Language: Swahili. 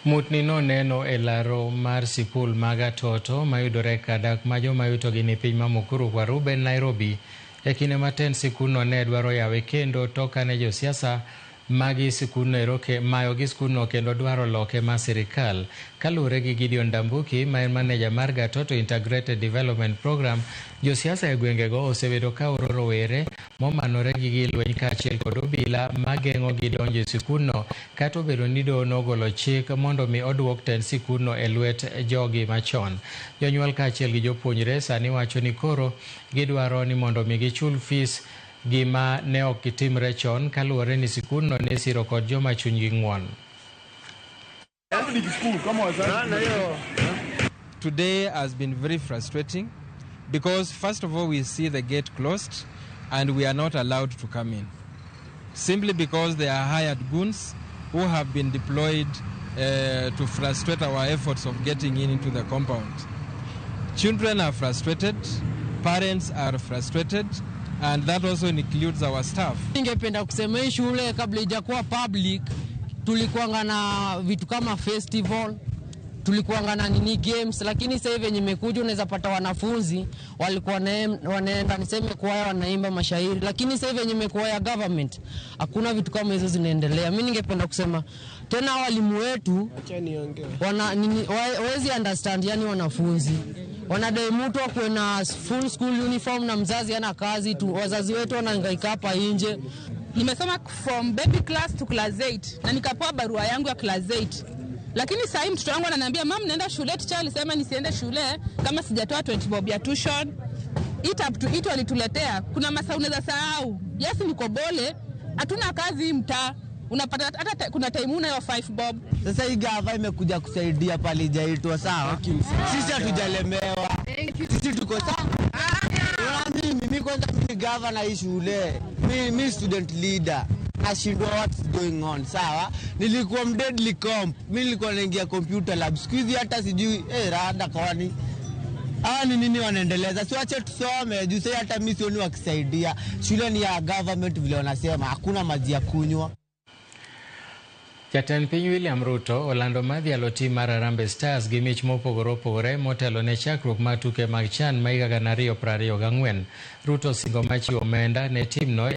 Mutni noneno e laro mar sikul mag Atoto mayudore kar dak ma joma yutogi ni piny ma Mukuru kwa Ruben, Nairobi, e kinde ma tend sikundno ne dwaro yawe kendo tok kane josiasa magi sikundno ero mayo gi sikundno kendo dwaro loke mar sirikal. Kaluwore gi Gideon Ndambuki ma en maneja mar Gatoto Integrated Development Program, josiasa e gwengego osebedo ka oro rowere momanore gi gig lweny kaachiel kod obila mageng'o gi donjo e sikundno kata obedo ni doho nogolo chik mondo mi oduok tend sikundno e lwet jogi machon. Jonyuol kaachiel gi jopuonjre sani wacho ni koro gidwaro ni mondo mi gichul fees, gima ne ok gitimre chon kaluwore ni sikundno ne siro kod joma chunygi ng'won. Today has been very frustrating because, first of all, we see the gate closed and we are not allowed to come in, simply because there are hired goons who have been deployed to frustrate our efforts of getting in into the compound. Children are frustrated, parents are frustrated, and that also includes our staff. Ningependa kusema hii shule kabla ijakuwa public tulikuanga na vitu kama festival, tulikuanga na nini, games, lakini sasa hivi venye imekuja unaweza pata wanafunzi walikuwa wanaenda, niseme, kwaya, wanaimba mashairi, lakini sasa hivi venye imekuwa ya government hakuna vitu kama hizo zinaendelea. Mimi ningependa kusema tena walimu wetu wana nini, wawezi understand, yani wanafunzi wanadai mtu akuwe na full school uniform na mzazi ana kazi tu, wazazi wetu wanahangaika hapa nje. Nimesoma from baby class to class 8 na nikapewa barua yangu ya class 8, lakini sasa hii mtoto wangu ananiambia, "Mum, naenda shule, teacher alisema nisiende shule kama sijatoa 20 bob ya tuition." Hii Tap to Eat walituletea, kuna masaa unaweza sahau. Yes, niko bole, hatuna kazi hii mtaa, unapata hata kuna time unayo 5 bob. Sasa hii gava imekuja kusaidia pale ijaitwa, sawa. Sisi hatujalemewa, sisi tuko sawa. Unaona mimi kwanza mimi gava na hii shule, mi student leader nashindwa what's going on, sawa. Nilikuwa mdeadly comp, mi nilikuwa naingia computer lab, siku hizi hata sijui rada kwani hawa ni nini wanaendeleza? Si wache tusome juu sasa hata mi sioni wakisaidia. Shule ni ya government vile wanasema, hakuna maji ya kunywa. Jatend piny William Ruto olando mar dhialo tim mar Harambee Stars gi mich mopogore opogore motelo ne chakruok mar tuke mag CHAN ma higa 2024. Ruto osingo mar chiwo omenda ne timno.